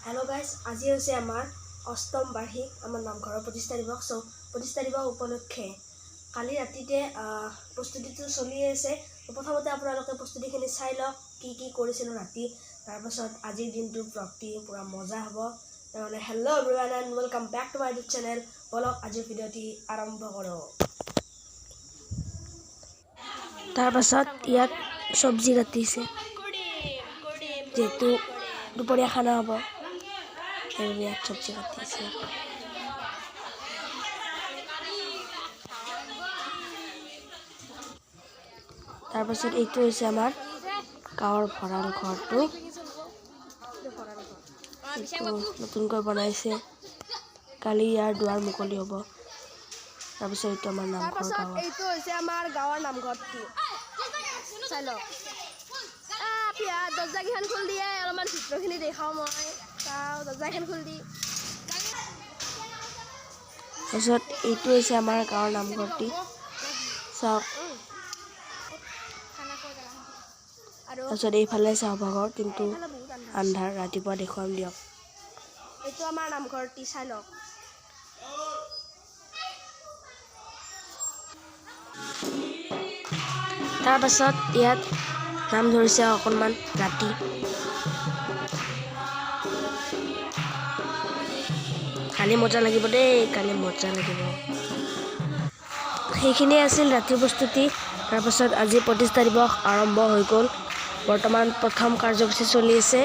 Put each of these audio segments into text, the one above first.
Hello' guys, আজি হৈছে আমাৰ অষ্টম বাৰ্ষিক, আমাৰ নামঘৰৰ প্ৰতিষ্ঠা দিৱস। চ' প্ৰতিষ্ঠা দিৱস উপলক্ষে কালি ৰাতিতে প্ৰস্তুতিটো চলি আছে। প্ৰথমতে আপোনালোকে প্ৰস্তুতিখিনি চাই লওক, কি কি কৰিছিলোঁ ৰাতি। তাৰপাছত আজিৰ দিনটোৰ ব্লগটি পূৰা মজা হ'ব। তেনেহ'লে hello everyone and welcome back to my YouTube channel. ব'লক, আজিৰ ভিডিঅ'টি আৰম্ভ কৰোঁ। তাৰপাছত ইয়াত চব্জি কাটিছে, যিহেতু দুপৰীয়া খানা হ'ব, সেইবাবে ইয়াত চব্জি কাটিছে। তাৰপাছত এইটো হৈছে আমাৰ গাঁৱৰ ভঁৰাল ঘৰটো। এইটো নতুনকৈ বনাইছে, কালি ইয়াৰ দুৱাৰ মুকলি হ'ব। তাৰপিছত এইটো আমাৰ নামঘৰ। তাৰপাছত গাঁৱৰ এইটো হৈছে আমাৰ গাঁৱৰ নামঘৰটি, চাই লওক। পিয়া দৰ্জাকেইখন খুলি দিয়ে, অলপমান ভিতৰখিনি দেখাওঁ মই। চাওঁ, দৰ্জাখন খুলি দি। তাৰপিছত এইটো হৈছে আমাৰ গাঁৱৰ নামঘৰটি, চাওক। আৰু তাৰপিছত এইফালে সভাঘৰ, কিন্তু এইফালে বহুত আন্ধাৰ। আন্ধাৰ, ৰাতিপুৱা দেখুৱাম দিয়ক। এইটো আমাৰ নামঘৰটি, চাই লওক। তাৰপাছত ইয়াত নাম ধৰিছে অকণমান ৰাতি। কালি মজা লাগিব দেই, কালি মজা লাগিব। সেইখিনিয়ে আছিল ৰাতিৰ প্ৰস্তুতি। তাৰপাছত আজি প্ৰতিষ্ঠা দিৱস আৰম্ভ হৈ গ'ল। বৰ্তমান প্ৰথম কাৰ্যসূচী চলি আছে,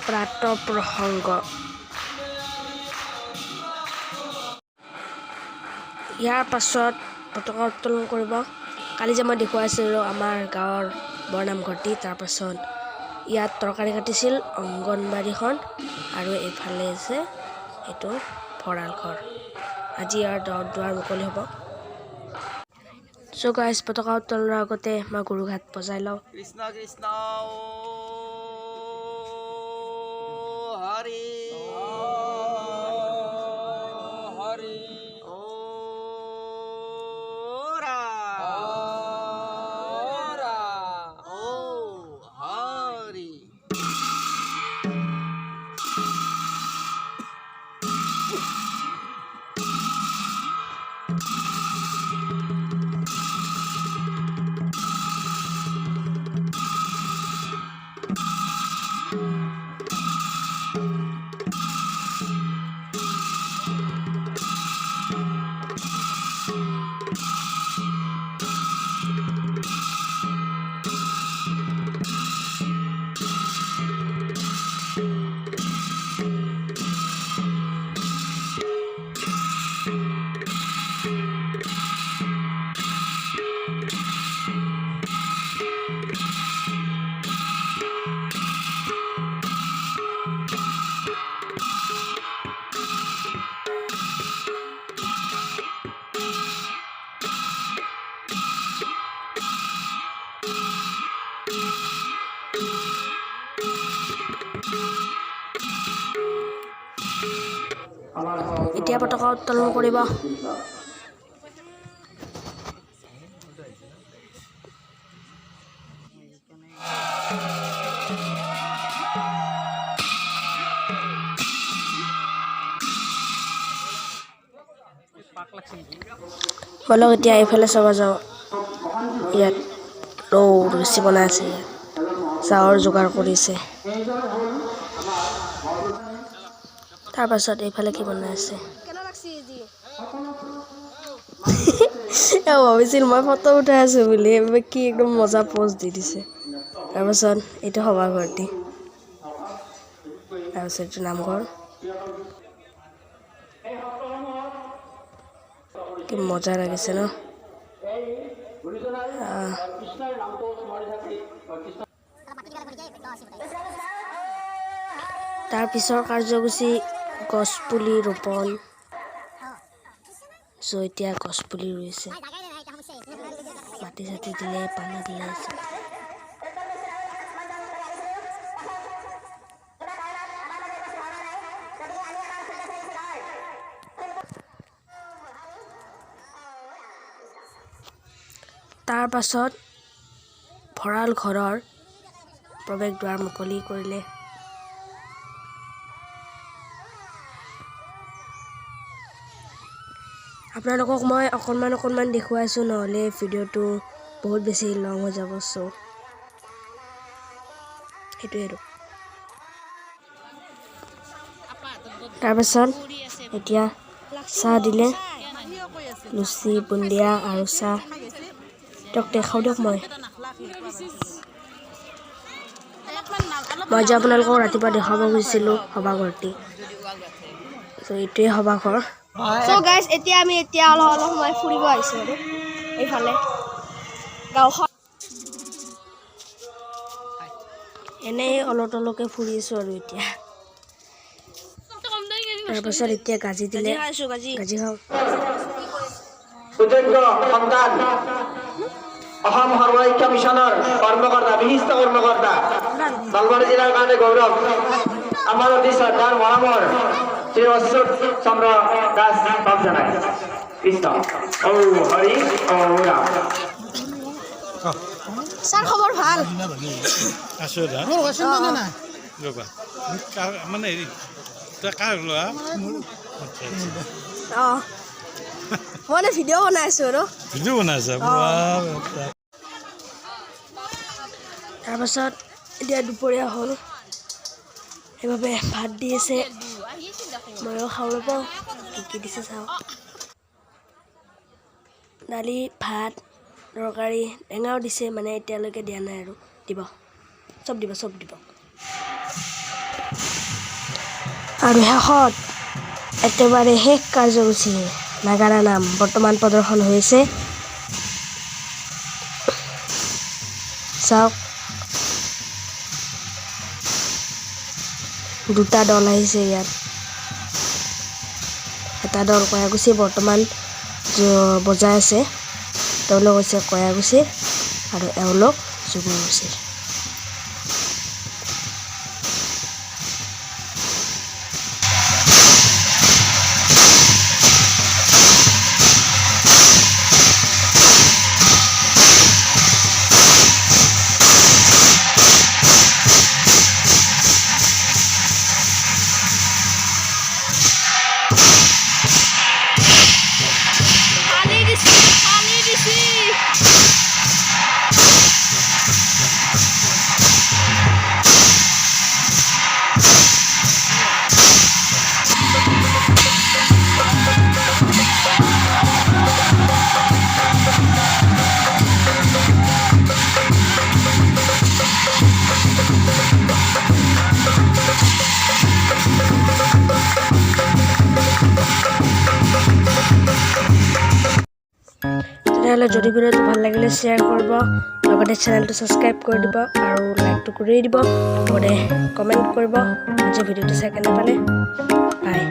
প্ৰাতঃ প্ৰসংগ। ইয়াৰ পাছত পতাকা উত্তোলন কৰিব। কালি যে মই দেখুৱাইছিলোঁ আমাৰ গাঁৱৰ বৰনামঘৰটি। তাৰপাছত ইয়াত তৰকাৰী কাটিছিল অংগনবাড়ীখন, আৰু এইফালে আছে এইটো ভঁৰাল ঘৰ। আজি ইয়াৰ দুৱাৰ মুকলি হ'ব। চ' গাইজ, পতাকা উত্তোলনৰ আগতে মই গুৰুঘাট বজাই লওঁ। কৃষ্ণ কৃষ্ণ হৰি হৰি ও ৰাম ৰাম ও হৰি। এতিয়া পতাকা উত্তোলন কৰিব। ব'লক, এতিয়া এইফালে চাব যাওঁ। ইয়াত ৰৌ ৰছী বনাই আছে, ইয়াত চাহৰ যোগাৰ কৰিছে। তাৰপাছত এইফালে কি বনাই আছে? কেনে লাগছি আজি? এওঁ ভাবিছিল মই ফটো উঠাই আছোঁ বুলি, সেইবাবে কি একদম মজা প'জ দি দিছে। তাৰপাছত এইটো সভাঘৰটি, তাৰপিছত এইটো নামঘৰ। কি মজা লাগিছে ন? আহ। তাৰ পিছৰ কাৰ্যসূচী গছপুলি ৰোপণ। চ' এতিয়া গছপুলি ৰুইছে, মাটি চাটি দিলে, পানী দিলে। তাৰ পাছত ভঁৰাল ঘৰৰ প্ৰৱেশ দুৱাৰ মুকলি কৰিলে। আপোনালোকক মই অকণমান অকণমান দেখুৱাইছোঁ, নহ'লে ভিডিঅ'টো বহুত বেছি লং হৈ যাব। চ' সেইটোৱে আৰু। তাৰপাছত এতিয়া চাহ দিলে, লুচি, বুন্দিয়া আৰু চাহ। দিয়ক দেখাওঁ দিয়ক। মই যে আপোনালোকক ৰাতিপুৱা দেখুৱাব খুজিছিলোঁ সভাঘৰটি, চ' এইটোৱে সভাঘৰ। চ' গাইজ, এতিয়া আমি এতিয়া অলপ অলপ সময় ফুৰিব আহিছোঁ আৰু এইফালে গাঁওখন। এনেই অলপ অলপকৈ ফুৰি আছোঁ আৰু এতিয়া। তাৰপাছত এতিয়া গাজি দিলে। খাইছোঁ গাজি। গাজি খাওঁ। সুযোগ্য সন্তান, অসম সৰ্বশিক্ষা মিছনৰ কৰ্মকৰ্তা, বিশিষ্ট কৰ্মকৰ্তা, নলবাৰী জিলাৰ কাৰণে গৌৰৱ, আমাৰ অতি শ্ৰদ্ধাৰ মৰমৰ শ্ৰী অচ্যুত চন্দ্ৰ দাস বাপ জনাই। কৃষ্ণ ঔ হৰি ঔ ৰাম। ছাৰ, খবৰ ভাল? আছো দা। ৰ'বা, কাৰ মানে হেৰি, তই কাৰ লোৱা? আচ্ছা আচ্ছা। অঁ, মই মানে ভিডিঅ' বনাই আছোঁ আৰু। ভিডিঅ' বনাই আছা? বাহ। তাৰপাছত এতিয়া দুপৰীয়া হ'ল, সেইবাবে ভাত দি আছে। ময়ো খাওঁ, ৰ'ব, কি কি দিছে চাওঁ। দালি, ভাত, তৰকাৰী, টেঙাও দিছে, মানে এতিয়ালৈকে দিয়া নাই আৰু দিব, চব দিব, চব দিব। আৰু শেষত একেবাৰে শেষ কাৰ্যসূচী নাগাৰা নাম বৰ্তমান প্ৰদৰ্শন হৈছে। চাওক, দুটা দল আহিছে ইয়াত। এটা দল কয়াকুছি, বৰ্তমান বজাই আছে তেওঁলোক হৈছে কয়াকুছিৰ আৰু এওঁলোক জুগুৰকুছিৰ। পানী দিছি, পানী দিছি। তেনেহ'লে যদি ভিডিঅ'টো ভাল লাগিলে শ্বেয়াৰ কৰিব, লগতে চেনেলটো ছাবস্ক্ৰাইব কৰি দিব আৰু লাইকটো কৰি দিব, লগতে কমেণ্ট কৰিব আজি ভিডিঅ'টো চাই কেনে পালে। বাই।